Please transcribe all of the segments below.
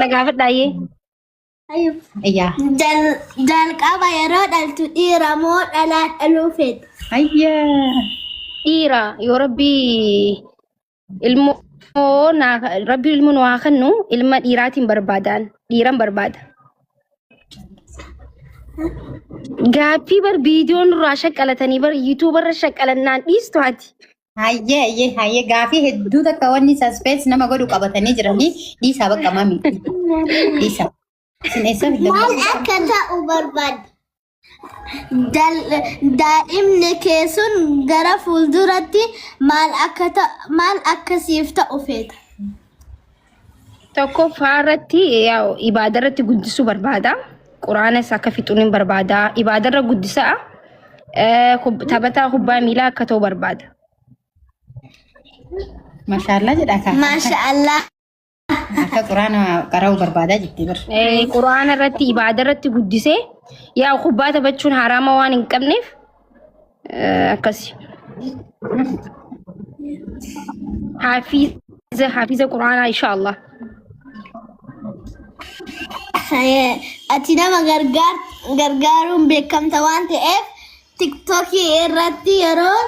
na gaafadhaayyee. Yaa. Jalqaba yeroo dhaltu dhiira moo dhalaa dhaluu feeta? Ayyaa. Dhiira yoo rabbii ilmoo naa rabbii ilmoo nu haa kennu ilma dhiiraatiin barbaadaan dhiiran barbaada. Gaaffii bar viidiyoo nurraa shaqqalatanii bar yuutuubarra shaqqalannaan dhiistu ati. Hayyee hayyee hayyee gaafii hedduu takka wanni suspense nama godhu qabatanii jiranii dhiisaa bakka mami. Dhiisaa. Isin eessa fiddan? Maal akka ta'u barbaadda? Daa'imni kee sun gara fuulduratti maal akka ta'u maal akka siif ta'u feeta? Tokkoffaa irratti yaa'u ibaada irratti guddisuu barbaada. Quraana isaa akka fixuun hin barbaada. Ibaada irra guddisaa. Taphataa kubbaa miilaa akka ta'u barbaada. Mashaallaa jedha kaa. Maasha Allah. Akka quraana qara'uu barbaadaa jettee bar. Quraana irratti ibaada irratti guddisee yaa kubbaa taphachuun haraama waan hin qabneef akkasi. Hafiiza hafiiza quraanaa inshaallah. Ati nama gargaar gargaaruun beekamta waan ta'eef tiktookii irratti yeroo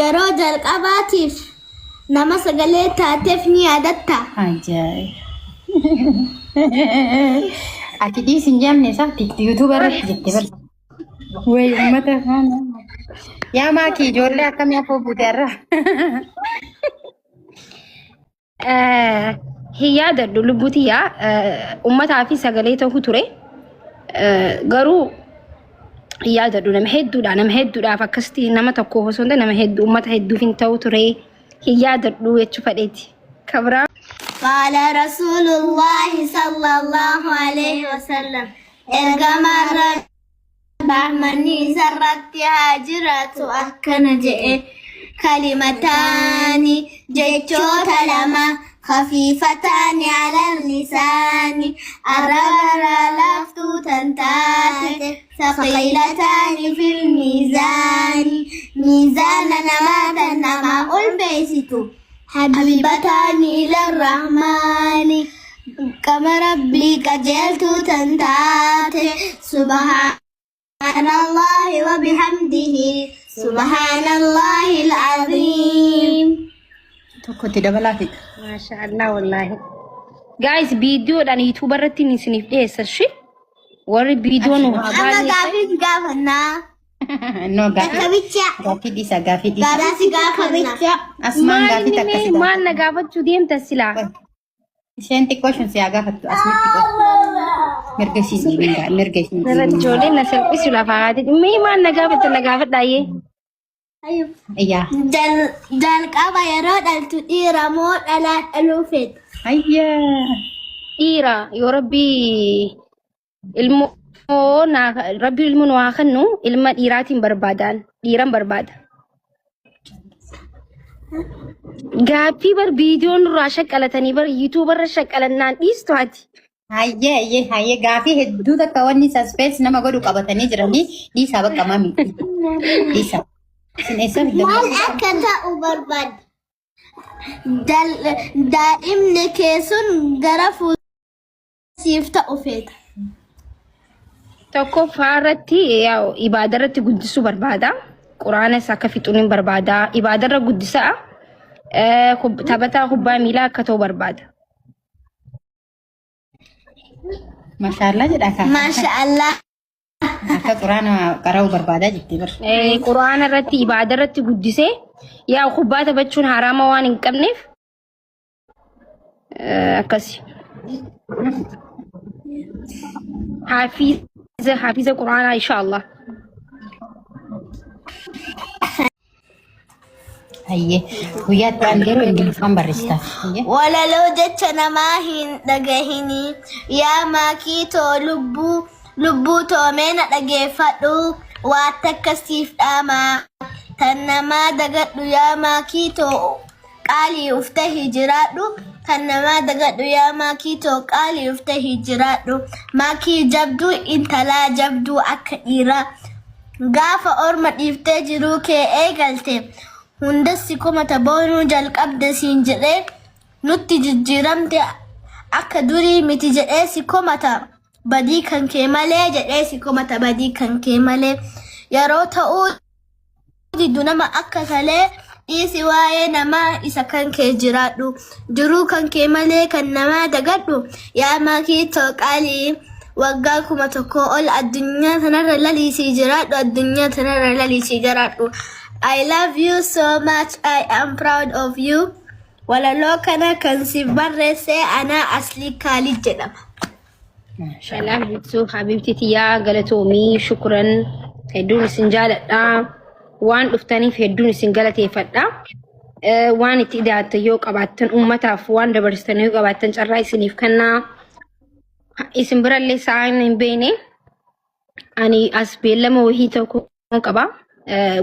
yeroo jalqabaatiif nama sagalee taateef ni yaadatta. Ajaa'iba. Ati dhiis hin jenne isaa yuutuuba irratti jette bar. Wayi uummata kana. Yaa maakii ijoollee akkamii afoo buute har'a? Hin yaadadhu lubbuu tiyyaa uummataa fi sagalee ta'u ture. Garuu hin yaadadhu nama hedduudha nama hedduudhaaf akkasitti nama tokko osoo hin ta'in nama hedduu uummata hedduuf hin ta'u ture. Hin yaadadhu jechuu fedheeti. Kabraa. Qaala Rasuulullaahi sallallahu alaihi wasallam ergamaan Rabbii Rahmanni isarratti haa jiraatu akkana jedhe kalimataani jechoota lama khafiifataani alal lisaani arrabarraa laaftuu tan taate saqiilataani fil miizaani miizaana namaa tan namaa ulfeessitu habiibataani ila rahmaani qama rabbii qajeeltuu tan taate subhaanallahi wa bihamdihi subhaanallahi al'aziim. Tokko itti dabalaa fida. Maasha Allah wallaahi. Guys viidiyoodhaan yuutuuba irratti isiniif dhiyeessa shi. Warri viidiyoo nu haa Amma baay'eessan. gaafii si gaafannaa. No gaafii Kakkabicha. gaafii dhiisa gaafii dhiisa. Gaafii si gaafannaa. Asumaan Maal gaafii inni takka mee si maal gaafatu. na gaafachuu deemta silaa? Isheen xiqqoo shun si haa gaafattu asumatti qofa. Mirga ishii dhiibin gaa mirga ishii Irra dhiibin. ijoolleen na salphisu lafa haati. Mee maal na gaafatta na gaafadhaayyee. Yaa. Jalqaba yeroo dhaltu dhiira moo dhalaa dhaluu feeta? Ayyaa. Dhiira yoo rabbii ilmoo naa rabbii ilmoo nu haa kennu ilma dhiiraatiin barbaadaan dhiiran barbaada. Gaaffii bar viidiyoo nurraa shaqqalatanii bar yuutuubarra shaqqalannaan dhiistu ati. Hayyee hayyee hayyee gaafii hedduu takka wanni suspense nama godhu qabatanii jiranii dhiisaa bakka mami. Dhiisaa. Isin eessa fiddan? Maal akka ta'u barbaadda? Daa'imni kee sun gara fuula siif ta'u feeta. Tokkoffaa irratti yaa'u ibaada irratti guddisuu barbaada. Quraana isaa akka fixuun hin barbaada. Ibaada irra guddisaa. Taphataa kubbaa miilaa akka ta'u barbaada. Mashaallaa jedha kaa. Maasha Allah. Akka quraana qara'uu barbaadaa jettee bar. Quraana irratti ibaada irratti guddisee yaa'u kubbaa taphachuun haraama waan hin qabneef akkasi. Hafiiza hafiiza quraanaa inshaallah. Hayyee guyyaa itti aanu garuu ingiliffaan barreessitaaf. Hayyee. Walaloo jecha namaa hin dhagahini. Yaa maakii too lubbuu lubbuu too mee na dhageeffadhu. Waa takka siif dhaama. Tan namaa dagadhu yaa maakii too qaalii uf tahi jiraadhu. Tan namaa dagadhu yaa maakii too qaalii uf tahi jiraadhu. Maakii jabduu intalaa jabduu akka dhiiraa. Gaafa orma dhiiftee jiruu kee eegalte hundas si komata boonuu jalqabde siin jedhee nutti jijjiiramte Akka durii miti jedhee si komata badii kan kee malee jedhee si komata badii kan kee malee. Yeroo ta'uu diddu nama akka salee, dhiisi waa'ee namaa isa kan kee jiraadhu. Jiruu kan kee malee kan namaa dagadhu. Yaa maakii too qaalii, waggaa 1000 ol addunyaa tanarra laliisii jiraadhu, addunyaa tanarra laliisii jiraadhu. I love you so much. I am proud of you. Walaloo kana kan siif barreesse anaa Aslii Kaalid jedhama. Mashallah Yusuf habibti tiyyaa, galatoomii, shukran, hedduun isin jaaladha. Waan dhuftaniif hedduun isin galateeffadha. Waan itti idaattan yoo qabaattan, uummataaf waan dabarsitan yoo qabaattan, carraa isiniif kennaa. Isin birallee sa'aan hin beekne, ani as beellama wahii tokko qaba.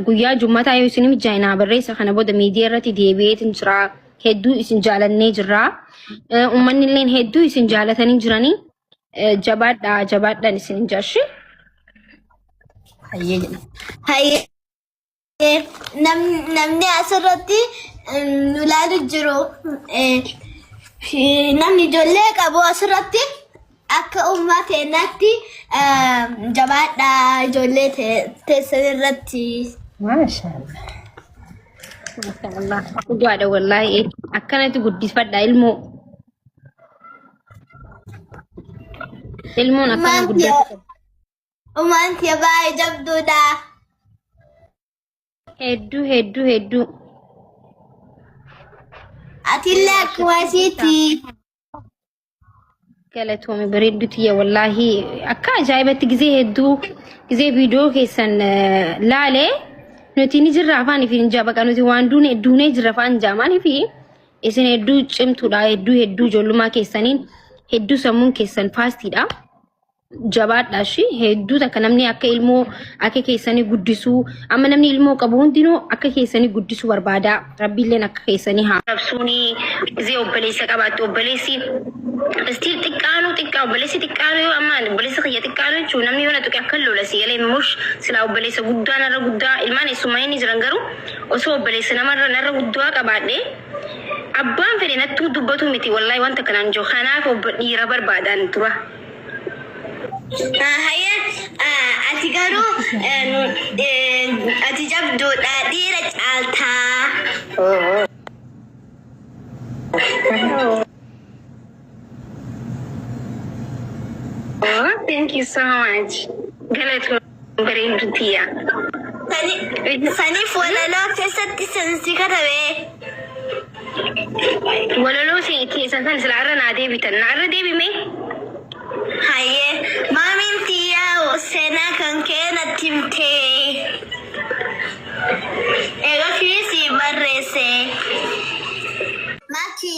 Guyyaa jummataa yoo isin mijaa'inaa barreessa, kana booda miidiyaa irratti deebi'eetiin jira. Hedduu isin jaalannee jirra. Uummanni illee hedduu isin jaalatanii jiranii. Jabaadhaa, jabaadhaan isin jaashi. Hayyee jedha. Hayyee, namni asirratti nu ilaalu jiru, namni ijoollee qabu asirratti, akka ummaa teenyaatti jabaadhaa ijoollee teessan irratti. Maashaallah. Mashallah. Dhugaadha wallaahi, akkanatti guddifadha ilmoo. Ilmoon akkana Ummaan guddatu. Ummaan tiyya baay'ee jabduudha. Hedduu, hedduu, hedduu. Atillee akkuma isiiti. Galatoome bareeddu tiyya, wallaahi akka ajaa'ibatti gizee hedduu gizee viidiyoo keessan laalee, nuti ni jirra afaan fi hin baqa, nuti waan duune duunee jirra afaan jaamaanii fi isin hedduu cimtuudha, hedduu hedduu ijoollummaa keessaniin hedduu sammuun keessan faastiidha. Jabaadha shi, hedduu takka namni akka ilmoo akka keessanii guddisuu, amma namni ilmoo qabu hundinuu akka keessanii guddisuu barbaada. Rabbiilleen akka keessanii haa rabsuuni. Gizee obboleessa qabaattu, obboleessi istii xiqqaanuu xiqqaa, obboleessi xiqqaanuu yoo amma obboleessa kiyya xiqqaanuu jechuun namni yoo na tuqe akka lola si galee mush silaa obboleessa guddaa narra guddaa, ilmaan eessummaa inni jiran, garuu osoo obboleessa namarra narra guddaa qabaadhe abbaan fedhe nattuu dubbatu miti wallaahi wanta kanaan jiru. Kanaaf obbo dhiira barbaadan dura. Hayyee, ati garuu ati jabduudha, dhiira caaltaa. Oh, thank you so much. Galatoon bareeddu tiyya. Saniif walaloo keessatti sansi katabee. Walaloo si keessan san sila irra naa deebitan. Na irra deebime. Hayyee, maamiin tiyyaa seenaa kan kee natti himtee. Egaa si barreesse. Maki,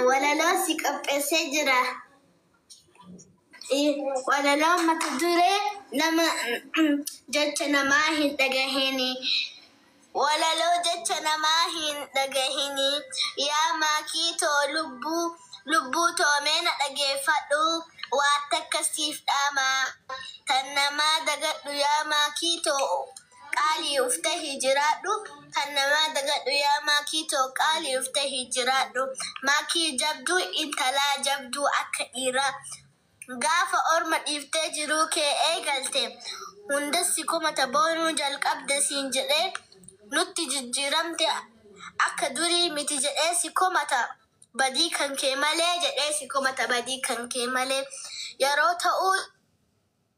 walaloo si qopheessee jira. Walaloo mata duree nama jecha namaa hin dhagahini. Walaloo jecha namaa hin dhagahini. Yaa maakii too lubbuu, lubbuu toomee na dhageeffadhu. Waa takka siif dhaama. Tan namaa dagadhu, yaa maakii too qaalii uf tahi jiraadhu. Kan namaa dagadhu, yaa maakii too qaalii uf tahi jiraadhu. Maakii jabduu intalaa jabduu akka dhiiraa. Gaafa orma dhiiftee jiruu kee eegalte, hundassi komata boonuu jalqabde siin jedhee, nutti jijjiiramte akka durii miti jedhee si komata badii kan kee malee jedhee si komata badii kan kee malee. Yeroo ta'uu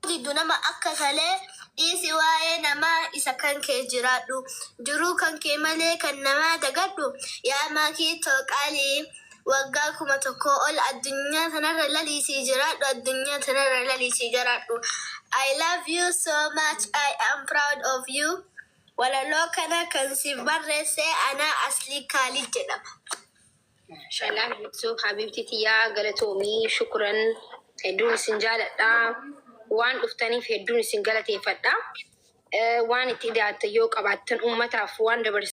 diddu nama akka salee, dhiisi waa'ee namaa isa kan kee jiraadhu. Jiruu kan kee malee kan namaa dagadhu. Yaa maakii too qaalii, waggaa 1000 ol addunyaa tanarra laliisii jiraadhu, addunyaa tanarra laliisii jiraadhu. I love you so much. I am proud of you. Walaloo kana kan siif barreesse anaa Aslii Kaalid jedhama. Mashallah Yusuf habibti tiyyaa, galatoomii, shukran, hedduun isin jaaladha. Waan dhuftaniif hedduun isin galateeffadha. Waan itti idaattan yoo qabaattan, uummataaf waan dabarsitan.